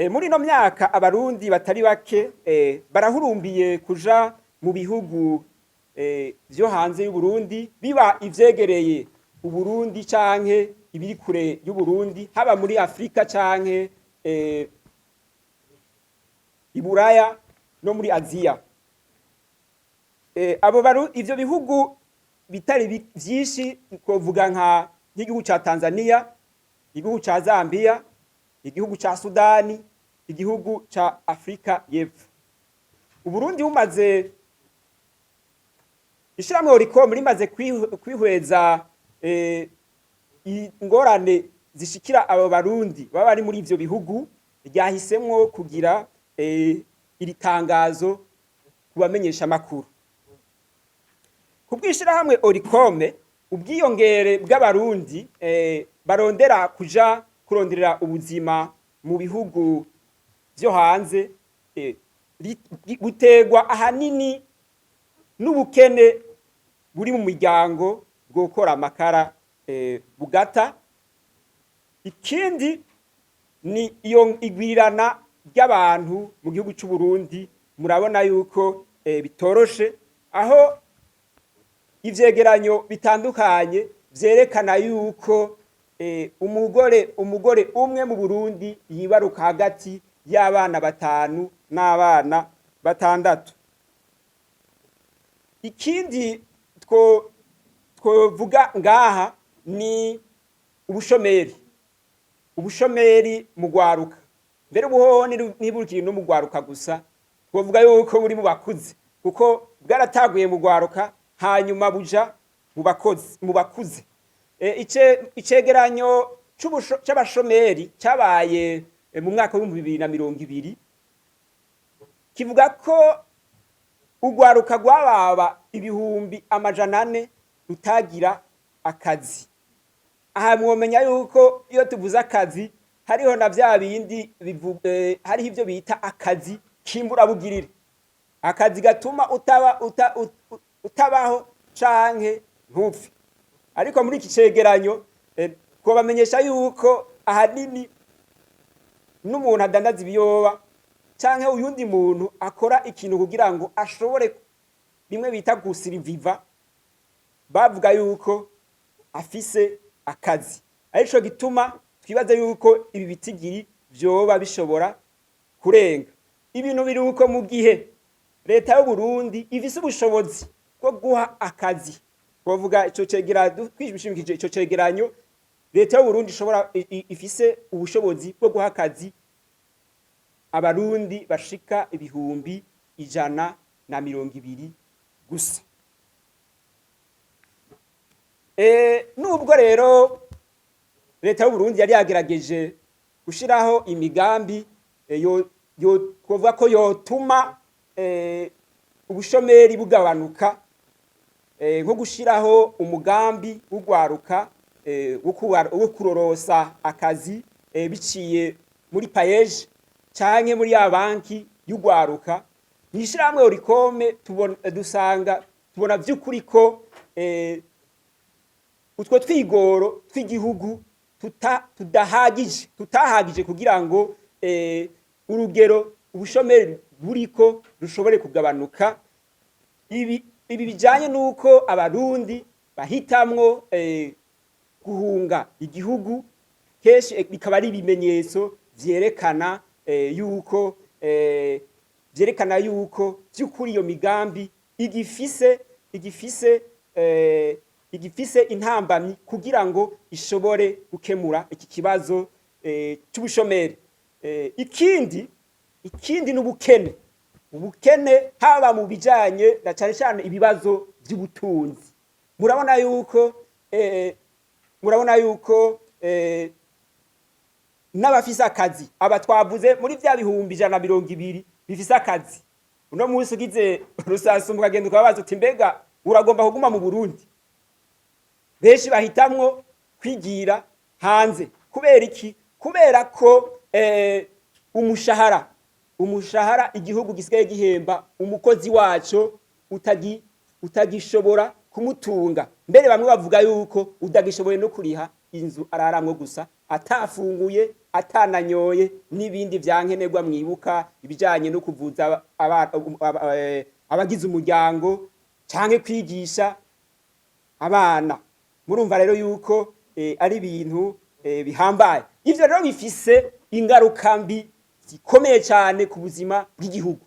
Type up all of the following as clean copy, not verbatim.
Muri ino myaka Abarundi batari bake barahurumbiye kuja mu bihugu vyo hanze y'Uburundi, biba ivyegereye Uburundi canke ibiri kure y'Uburundi, haba muri Afrika canke Iburaya no muri Aziya. Abo baru ivyo bihugu bitari vyinshi, twovuga nk'igihugu ca Tanzania, igihugu ca Zambia, igihugu ca Sudani, igihugu ca Afrika y'Epfo. Uburundi bumaze, ishirahamwe Olucome rimaze kwihweza ingorane zishikira abo Barundi baba bari muri ivyo bihugu, ryahisemwo kugira iri tangazo kubamenyesha makuru. Ku bw'ishirahamwe Olucome, ubwiyongere bw'Abarundi barondera kuja kuronderera ubuzima mu bihugu vyo hanze buterwa ahanini n'ubukene buri mu miryango bwokora amakara bugata. Ikindi ni iyo igwirirana ry'abantu mu gihugu c'u Burundi. Murabona yuko bitoroshe, aho ivyegeranyo bitandukanye vyerekana yuko umugore umwe mu Burundi yibaruka hagati y'abana 5 n'abana 6. Ikindi twovuga ngaha ni ubushomeri mu gwaruka. Mbere ubuhoho ntibukiri no mu gwaruka gusa, twovuga yuko buri mu bakuze, kuko bwarataguye mu gwaruka hanyuma buja mu bakozi, mu bakuze. Icegeranyo c'abashomeri cyabaye mu mwaka w'2020 kivuga ko urwaruka rwababa 400,000 rutagira akazi. Aha mwomenya yuko iyo tuvuze akazi hariho na vya bindi hariho ivyo bita akazi kimburabugirire, akazi gatuma utaba utabaho canke ntupfe. Ariko muri iki cegeranyo twobamenyesha yuko ahanini n'umuntu adandaza ibiyoba canke uyundi muntu akora ikintu kugira ngo ashobore bimwe bita gusiriviva, bavuga yuko afise akazi. Arico gituma twibaza yuko ibi bitigiri vyoba bishobora kurenga. Ibintu biri uko mu gihe leta y'u Burundi ifise ubushobozi bwo guha akazi, twovuga ico cegeranyo, twishimikije ico cegeranyo, leta y'u Burundi ishobora ifise ubushobozi bwo guha akazi Abarundi bashika 120,000 gusa. Nubwo rero leta y'u Burundi yari yagerageje gushiraho imigambi yo twovuga ko yotuma ubushomeri bugabanuka, nko gushiraho umugambi w'ugwaruka wo kurorosa akazi biciye muri PAEEJ canke muri ya banki y'ugwaruka, mw'ishirahamwe Olucome tubona, dusanga, tubona vy'ukuri ko utwo twigoro tw'igihugu tudahagije, tutahagije kugira ngo urugero ubushomeri buriko rushobore kugabanuka. Ibi bijanye nuko Abarundi bahitamwo guhunga igihugu kenshi, bikaba ari ibimenyetso vyerekana yuko vy'ukuri iyo migambi igifise intambamyi kugira ngo ishobore gukemura iki kibazo c'ubushomeri. Ikindi n'ubukene, ubukene haba mu bijanye na cane cane ibibazo vy'ubutunzi. Murabona yuko n'abafise akazi, aba twavuze muri vya 120,000 bifise akazi, uno munsi ugize rusasu mukagenda ukababaza uti: "Mbega uragomba kuguma mu Burundi?" Benshi bahitamwo kwigira hanze. Kubera iki? Kubera ko umushahara igihugu gisigaye gihemba umukozi waco utagishobora kumutunga. Mbere bamwe bavuga yuko utagishoboye no kuriha inzu araramwo gusa, atafunguye. Atananyoye n'ibindi vyankenerwa, mwibuka ibijanye no kuvuza abagize umuryango canke kwigisha abana. Murumva rero yuko ari ibintu bihambaye. Ivyo rero bifise ingaruka mbi zikomeye cyane ku buzima bw'igihugu.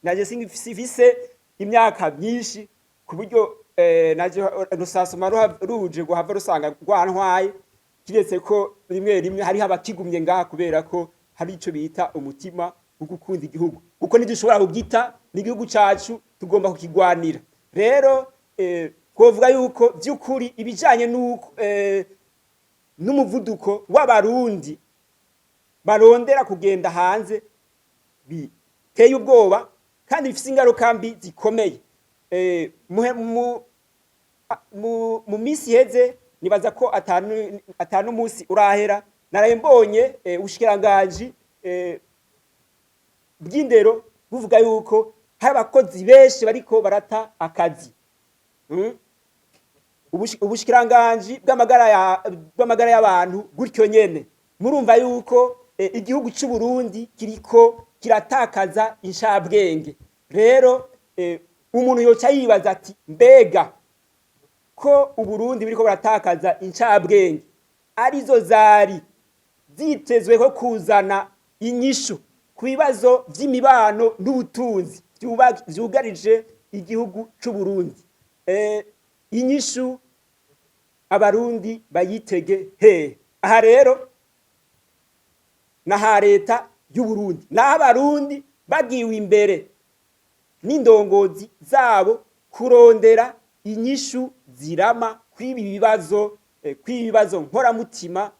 Naje singifise imyaka myinshi ku buryo naje rusasuma ruje guhava rusanga rwantwaye, kiretse ko rimwe rimwe hariho abakigumye ngaha kubera ko hari ico bita umutima wo gukunda igihugu, kuko ntidushobora kugita, n'igihugu cacu tugomba kukigwanira. Rero twovuga yuko by'ukuri ibijanye n'uko n'umuvuduko w'Abarundi barondera kugenda hanze biteye ubwoba kandi bifise ingaruka mbi zikomeye. Mu minsi iheze, nibaza ko atanu umunsi urahera, naraye mbonye ubushikiranganji bw'indero buvuga yuko hari abakozi benshi bariko barata akazi. Ubushikiranganji bw'amagara y'abantu gutyo nyene. Murumva yuko igihugu cy'u Burundi kiriko kiratakaza inshabwenge. Rero umuntu yoca yibaza ati: mbega ko Uburundi buriko buratakaza incabwenge arizo zari zitezweho kuzana inyishu ku bibazo vy'imibano n'ubutunzi vyugarije igihugu c'u Burundi, inyishu Abarundi bayitege hehe? Aha rero naha leta y'u Burundi, naho Abarundi bagiwe imbere n'indongozi zabo kurondera inyishu zirama kw'ibi bibazo, kw'ibi bibazo nkoramutima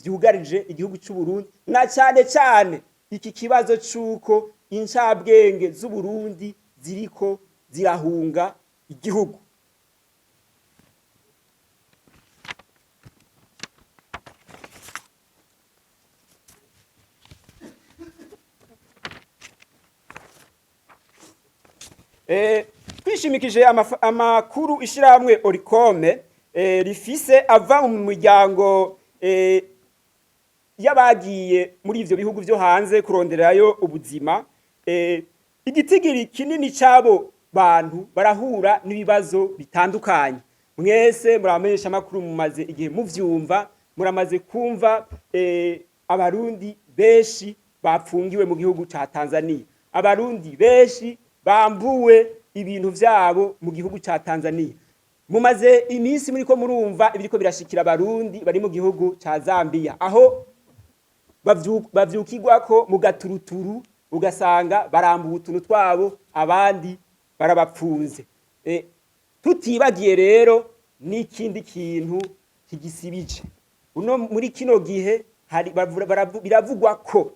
vyugarije igihugu c'u Burundi, na cane cane iki kibazo c'uko incabwenge z'u Burundi ziriko zirahunga igihugu. Twishimikije amakuru ishirahamwe Olucome rifise ava mu muryango y'abagiye muri ivyo bihugu vyo hanze kuronderayo ubuzima, igitigiri kinini c'abo bantu barahura n'ibibazo bitandukanye. Mwese muramenyesha amakuru, mumaze igihe muvyumva, muramaze kumva Abarundi benshi bapfungiwe mu gihugu ca Tanzania, Abarundi benshi bambuwe ibintu vyabo mu gihugu ca Tanzania. Mumaze iminsi muriko murumva ibiriko birashikira Abarundi bari mu gihugu ca Zambia, aho bavyukirwako mu gaturuturu, ugasanga barambuwe utuntu twabo, abandi barabapfunze. Tutibagiye rero n'ikindi kintu kigisibije uno muri kino gihe, hari biravugwa ko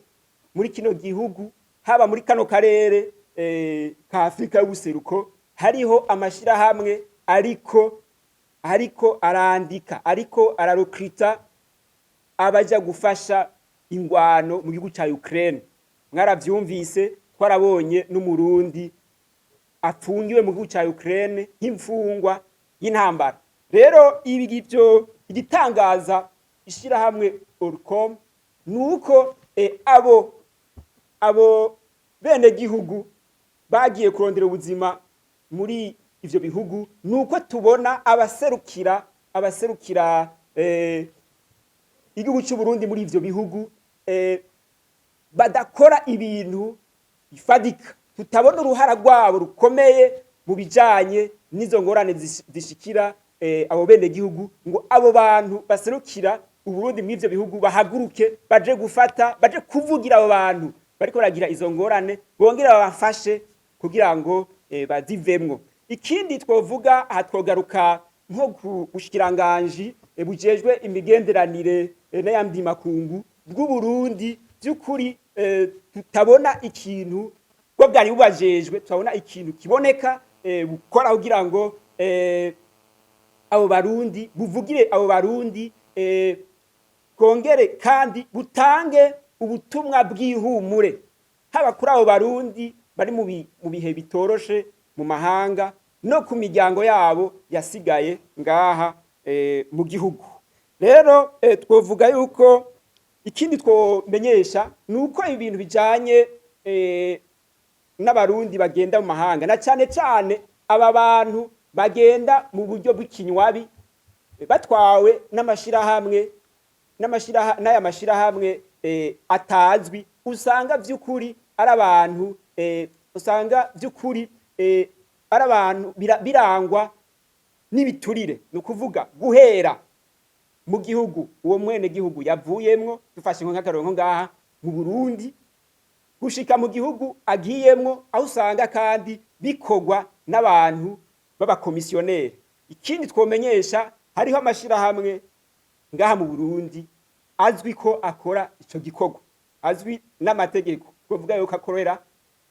muri kino gihugu, haba muri kano karere ka Afrika y'ubuseruko, hariho amashirahamwe ariko arandika, ariko ararecruta abaja gufasha ingwano mu gihugu ca Ukraine. Mwaravyumvise, twarabonye n'Umurundi apfungiwe mu gihugu ca Ukraine nk'imfungwa y'intambara. Rero ibi ivyo igitangaza ishirahamwe Olucome nuko abo bene gihugu bagiye kurondera ubuzima muri ivyo bihugu, nuko tubona abaserukira igihugu cy'u Burundi muri ivyo bihugu badakora ibintu bifadika, tutabona uruhara rwabo rukomeye mu bijanye n'izo ngorane zishikira abo bene gihugu, ngo abo bantu baserukira Uburundi muri ivyo bihugu bahaguruke baje gufata, baje kuvugira abo bantu bariko baragira izo ngorane, bongere babafashe kugira ngo bazivemwo. Ikindi twovuga aha, twogaruka nko ku bushikiranganji bujejwe imigenderanire n'ayandi makungu bw'Uburundi. By'ukuri tutabona ikintu bwo bwari bubajejwe, tutabona ikintu kiboneka bukora kugira ngo abo Barundi buvugire abo Barundi, kongere kandi butange ubutumwa bw'ihumure haba kuri abo Barundi bari mu bihe bitoroshe mu mahanga no ku miryango yabo yasigaye ngaha mu gihugu. Rero twovuga yuko ikindi twomenyesha ni uko ibintu bijanye n'Abarundi bagenda mu mahanga, na cane cane aba bantu bagenda mu buryo bw'ikinywabi, batwawe n'amashirahamwe n'aya mashirahamwe atazwi, usanga vy'ukuri ari abantu usanga vy'ukuri ari abantu birangwa n'ibiturire. Ni ukuvuga guhera mu gihugu uwo mwene gihugu yavuyemwo, dufashe nk'akarongo ngaha mu Burundi, gushika mu gihugu agiyemwo, aho usanga kandi bikorwa n'abantu b'abakomisiyoneri. Ikindi twomenyesha, hariho amashirahamwe ngaha mu Burundi azwi ko akora ico gikorwa, azwi n'amategeko, twovuga yuko akorera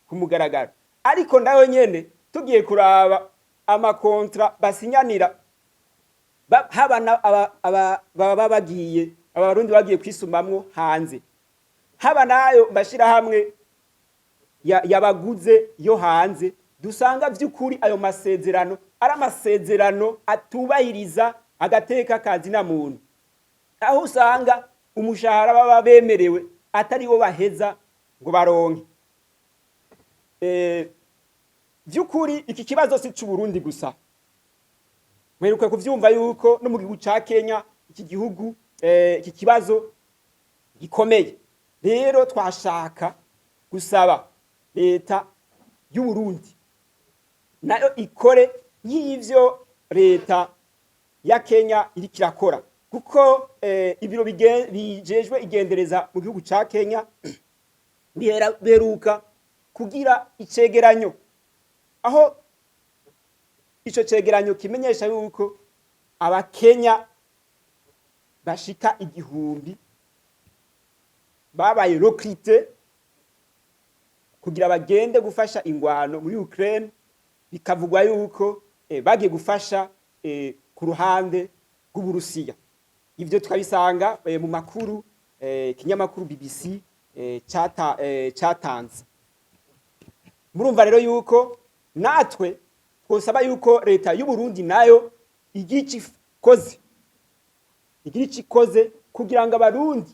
ku mugaragaro, ariko nayo nyene tugiye kuraba ama contrats basinyanira, haba baba bagiye, aba Barundi bagiye kwisumamwo hanze, haba nayo mashirahamwe yabaguze yo hanze, dusanga vy'ukuri ayo masezerano ari amasezerano atubahiriza agateka kazina muntu, aho usanga umushahara baba bemerewe atari wo baheza ngo baronke. Vy'ukuri iki kibazo si c'Uburundi gusa. Mperuka kuvyumva yuko no mu gihugu ca Kenya iki gihugu iki kibazo gikomeye. Rero twashaka gusaba leta y'u Burundi nayo ikore nk'ivyo leta ya Kenya iriko irakora, kuko ibiro bijejwe igendereza mu gihugu ca Kenya biheruka kugira icegeranyo, aho ico cegeranyo kimenyesha yuko Abakenya bashika 1000 babaye recrutés kugira bagende gufasha ingwano muri Ukraine, bikavugwa yuko bagiye gufasha ku ruhande rw'Uburusiya. Ivyo tukabisanga mu makuru ikinyamakuru BBC catanze. Murumva rero yuko natwe twosaba yuko leta y'u Burundi nayo igira ico ikoze kugira ngo Abarundi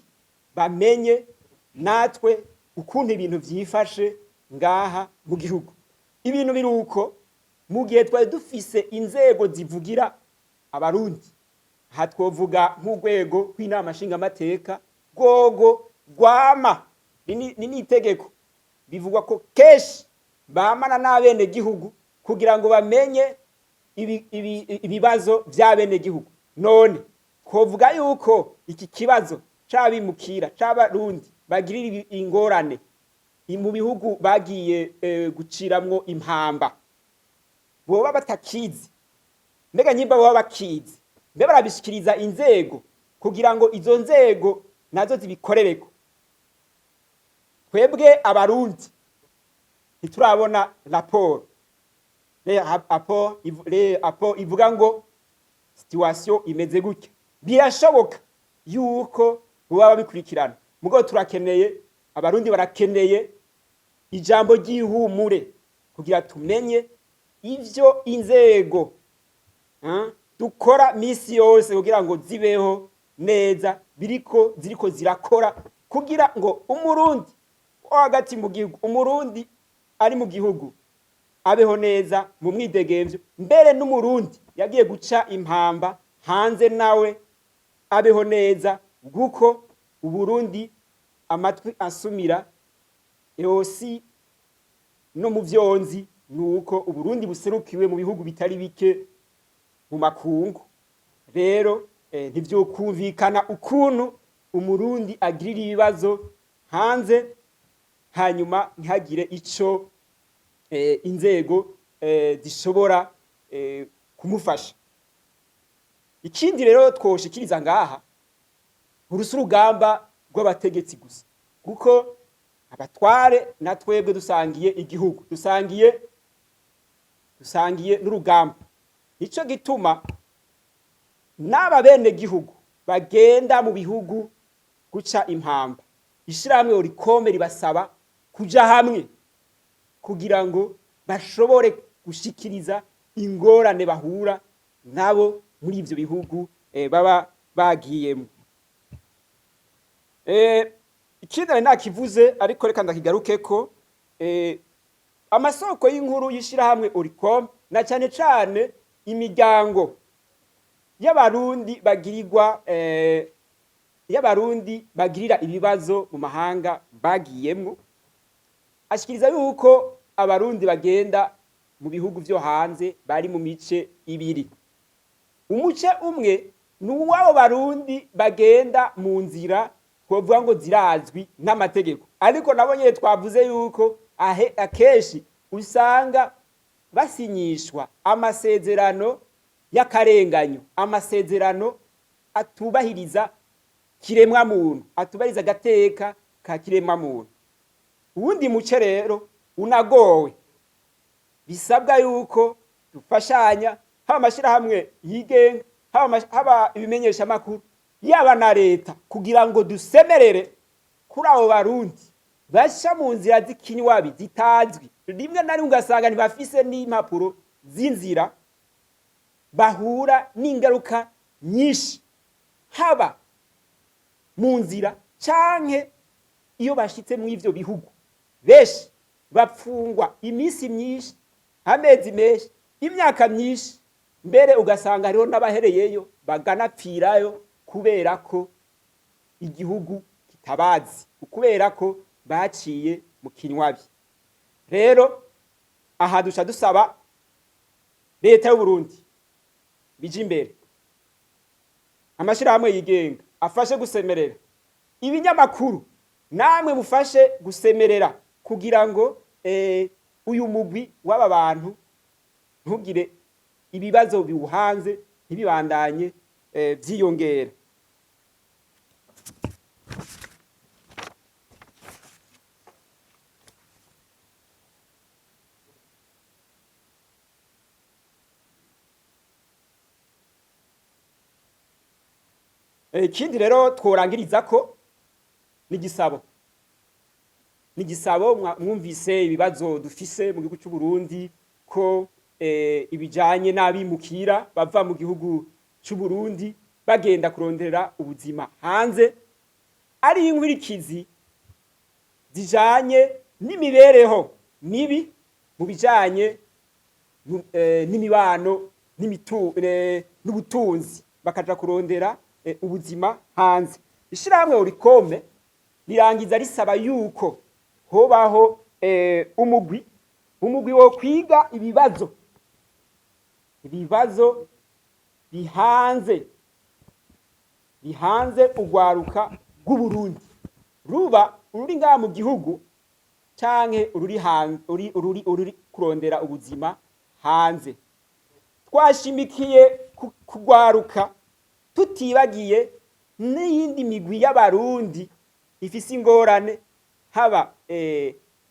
bamenye natwe ukuntu ibintu vyifashe ngaha mu gihugu. Ibintu biruko mu gihe twari dufise inzego zivugira Abarundi. Aha twovuga nk'urwego rw'Inama Nshingamateka, rwogo rwama ni n'itegeko bivugwa ko kenshi bamana n'abene gihugu kugira ngo bamenye ibibazo vy'abenegihugu. None twovuga yuko iki kibazo c'abimukira, c'Abarundi bagirira ingorane mu bihugu bagiye guciramwo impamba, boba batakizi? Mbega nyimba boba bakizi, mbe barabishikiriza inzego kugira ngo izo nzego nazo zibikorereko? Twebwe Abarundi ntiturabona raporo, le rapport ivuga ngo situation imeze gutya. Birashoboka yuko boba babikurikirana, mugabo turakeneye, Abarundi barakeneye ijambo ry'ihumure kugira tumenye ivyo inzego dukora misi yose kugira ngo zibeho neza biriko ziriko zirakora, kugira ngo Umurundi wo hagati mu gihugu, Umurundi ari mu gihugu, abeho neza mu mwidegemvyo, mbere n'Umurundi yagiye guca impamba hanze nawe abeho neza, kuko Uburundi amatwi asumira eosi no mu vyonzi nuko Uburundi buserukiwe mu bihugu bitari bike mu makungu. Rero ntivyokumvikana ukuntu Umurundi agirira ibibazo hanze, hanyuma ntihagire ico inzego zishobora kumufasha. Ikindi rero twoshikiriza ngaha, urusi urugamba rw'abategetsi gusa, kuko abatware na twebwe dusangiye igihugu, dusangiye n'urugamba. Nico gituma n'aba bene gihugu bagenda mu bihugu guca impamba, ishirahamwe Olucome ribasaba kuja hamwe kugira ngo bashobore gushikiriza ingorane bahura nabo muri ivyo bihugu baba. Bagiyemo. Ikindi nari nakivuze, ariko reka ndakigarukeko. Amasoko y'inkuru y'ishirahamwe Olucome, na cane cane imiryango y'Abarundi bagirirwa y'Abarundi bagirira ibibazo mu mahanga bagiyemwo, ashikiriza yuko Abarundi bagenda mu bihugu vyo hanze bari mu mice ibiri. Umuce umwe ni uw'abo Barundi bagenda mu nzira twovuga ngo zirazwi n'amategeko, ariko nabo nyene twavuze yuko akenshi usanga basinyishwa amasezerano y'akarenganyo, amasezerano atubahiriza kiremwa muntu, atubahiriza agateka ka kiremwa muntu. Uwundi muce rero unagowe, bisabwa yuko dufashanya, haba amashirahamwe yigenga, haba ibimenyeshamakuru, yaba na leta, kugira ngo dusemerere kuri abo Barundi baca mu nzira z'ikinywabi zitazwi, rimwe na rimwe ugasanga ntibafise n'impapuro z'inzira, bahura n'ingaruka nyinshi, haba mu nzira canke iyo bashitse mu ivyo bihugu. Benshi bapfungwa iminsi myinshi, amezi menshi, imyaka myinshi, mbere ugasanga hariho n'abahereyeyo baganapfirayo kubera ko igihugu kitabazi, kubera ko baciye mu kinywabi. Rero aha duca dusaba leta y'u Burundi bije imbere, amashirahamwe yigenga afashe gusemerera, ibinyamakuru namwe mufashe gusemerera, kugira ngo uyu mugwi w'aba bantu ntugire ibibazo biwuhanze, ntibibandanye vyiyongera. Ikindi rero tworangiriza ko n'igisabo, n'igisabo. Mwumvise ibibazo dufise mu gihugu cy'u Burundi, ko ibijanye n'abimukira bava mu gihugu cy'u Burundi bagenda kurondera ubuzima hanze ari inkwirikizi zijanye n'imibereho mibi mu bijanye n'imibano n'ubutunzi, bakaja kurondera ubuzima hanze. Ishirahamwe Olucome rirangiza risaba yuko hobaho umugwi wo kwiga ibibazo bihanze urwaruka rw'Uburundi, ruba ururi ngaha mu gihugu canke ururi hanze, ururi kurondera ubuzima hanze. Twashimikiye kugwaruka, tutibagiye n'iyindi migwi y'Abarundi ifise ingorane, haba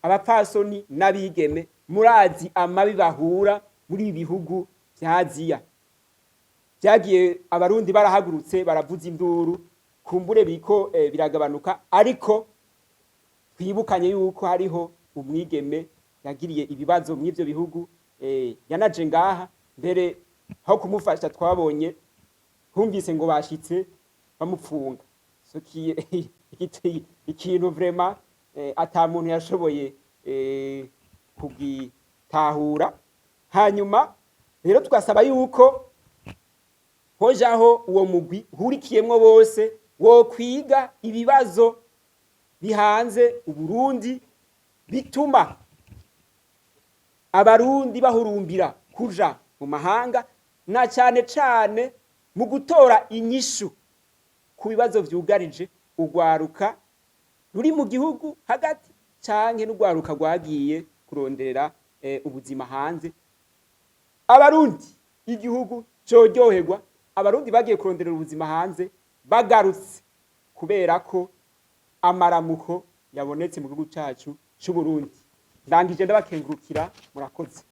abapfasoni n'abigeme. Murazi amabi bahura muri ibi bihugu vya Aziya. Vyagiye Abarundi barahagurutse, baravuza induru, kumbure biko biragabanuka, ariko twibukanye yuko hariho umwigeme yagiriye ibibazo mw'ivyo bihugu, yanaje ngaha mbere, aho kumufasha twabonye humvise ngo bashitse bamupfunga. So ikintu vraiment ata muntu yashoboye kugitahura. Hanyuma rero tugasaba yuko hojaho uwo mugwi hurikiyemwo bose wo kwiga ibibazo bihanze Uburundi bituma Abarundi bahurumbira kuja mu mahanga, na cane cane mu gutora inyishu ku bibazo vyugarije urwaruka ruri mu gihugu hagati canke n'urwaruka rwagiye kurondera ubuzima hanze. Abarundi, igihugu coryoherwa Abarundi bagiye kurondera ubuzima hanze bagarutse, kubera ko amaramuko yabonetse mu gihugu cacu c'Uburundi. Ndangije ndabakengurukira, murakoze.